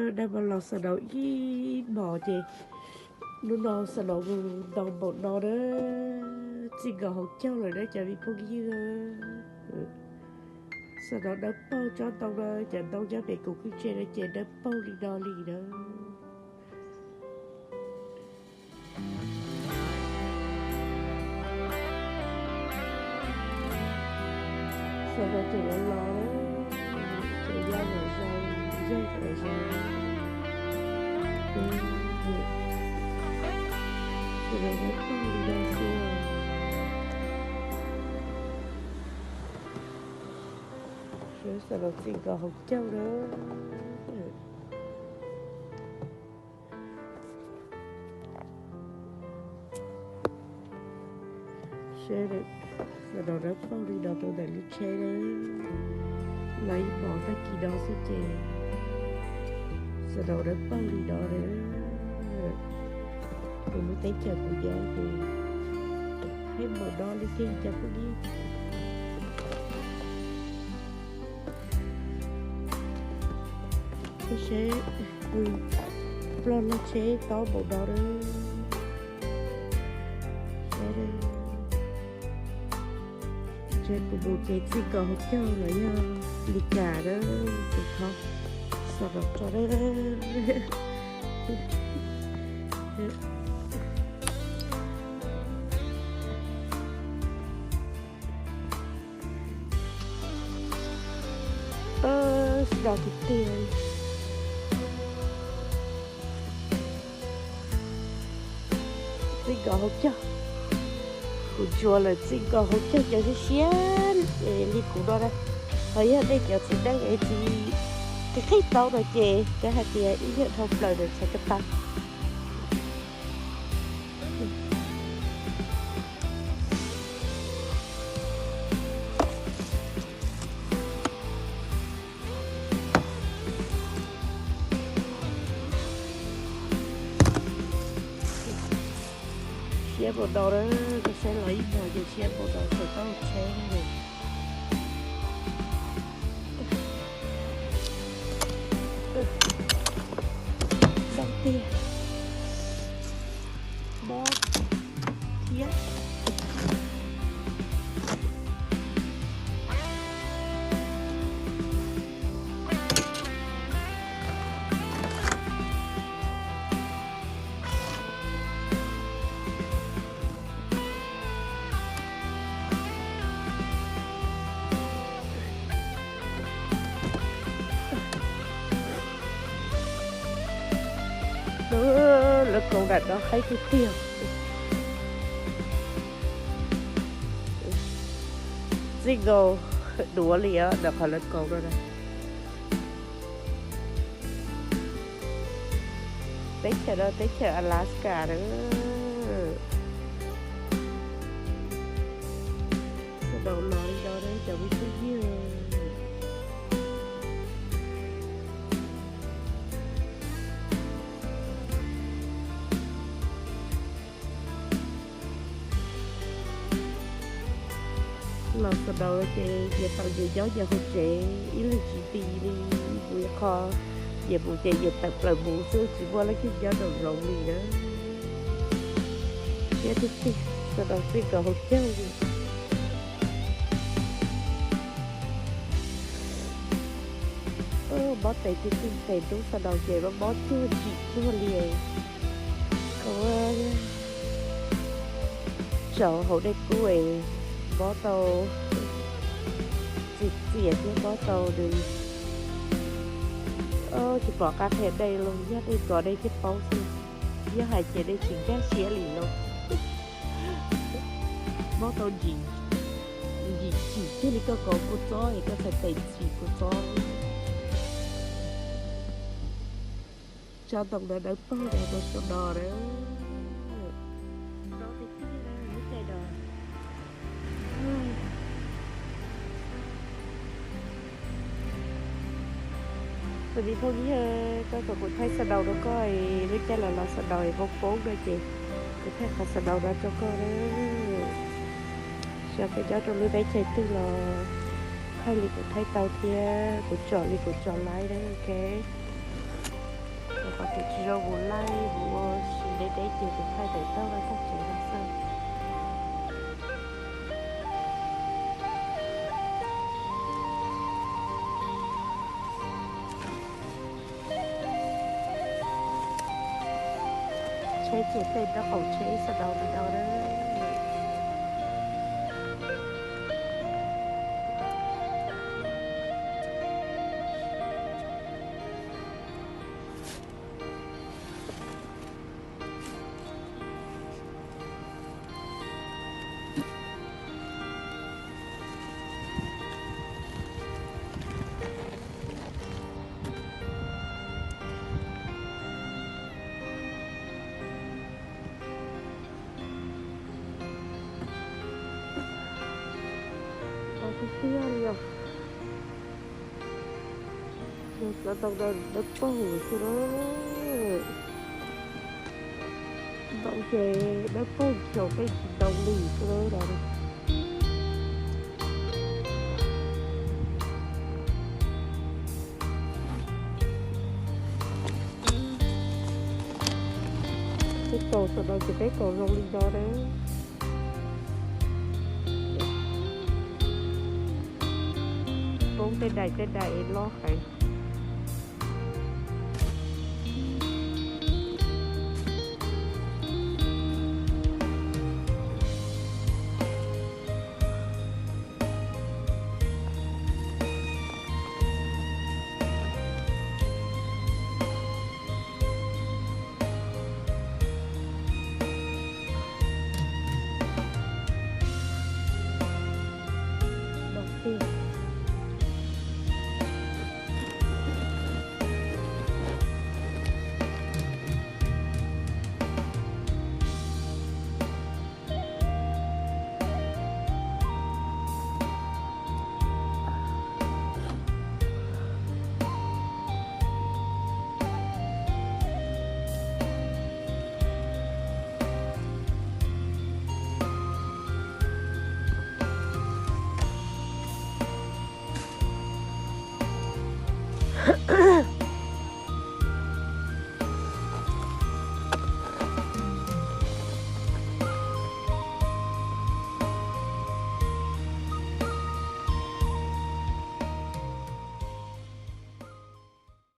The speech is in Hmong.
Dab mas los snow ib hmos ces hnub no snow mus ntau npaum no na, txij nkaus hauv caug lawm na cov me phooj ywg. Snow dawb paug tsob ntoo na, cov ntoo nyob pem kuv kwj tse no ces dawb paug li no li na. Snow tseem los los na, tseem yog los zoo, yog los zoo. Snow dawb paug li no xwb. Snow txij nkaus hauv caug na. Snow dawb paug li no rau ntawm lub tsheb na. Los ib hmos tag kis no xwb ces snow dawb paug li no na. Kuv lub teb chaws kuv nyob ces haj yam no li tiag cov phooj ywg. Seb, ploj lub tsheb tob npaum no na. Seb, kuv mus ces txij nkaus hauv caug los yog li cas na, kuv thov xov tooj tso na. Snow tiag tiag. Txij nkaus hauv caug, kuv tsuas lawm txij nkaus hauv caug cov siab siab li kuv no na. Ho yog nej cov txiv neej es tsis qhib tau no ces kav hais tias ib nyuag dhau plaws ntawd txhais ko taw. Siab npaum no na, koj saib los ib hmos ces siab npaum no txawm tau tsheb ne. Ntau tiag. Mob thiab. Lawv kaus nram no haib tiag tiag. Txij nkaus duav li os, ntawm qhov lawv kaus no na. Teb chaws no teb chaws Alaska na. Snow los li no na cov me phooj ywg. Los snow ces nyias tau nyias nyob nyias hauv tsev ib leeg tsis ti li. Kuv qho nyias mus ces nyias tawm plaws mus xwb, tsis muaj leej twg nyob nraum zoov li na. Thiab tiag tiag, snow txij nkaus hauv caug li. Mob tes tiag tiag, tes rub snow ces mob mob cuag tsim cuag li. Kuv tsaus hauv dej kub es mob tau txias txias thiab mob tau nws tsis pom qab qhia dej los yog dej kov dej thiaj paub xwb. Yog hais ces dej tsis nkag siab li lauj. Mob tau ntsim, ntsim tsim cuag li koj kov kua txob es koj txhais tes tsim kua txob. Tsob ntoo no dawb paug no rau saum no na. No tiag tiag na lub caij no. Tus me phooj ywg, koj kom kuv thaij snow rau koj, lub caij los los snow es poob poob no ces kuv thaij qhov snow no rau koj na. Xyov koj nyob rau lub teb chaws twg los thaij li kuv thaij tau thiab kuv tsom li kuv tsom laib na, ok. Rau vus laij vus ua si deb deb ces kuv thaij tawm tag vaj tag tsev no xwb. Tsheb ces tej rab qaum tsheb sawv daws li no na. Tiag tiag li os. Cov ntoo no dawb paug xwb na. Ntoo ces dawb paug xyaum tej tsis ntoo li xwb na. Peb kaus sawv daws ces peb kaus zoo li no na. Poob tej daim tej daim loj heev.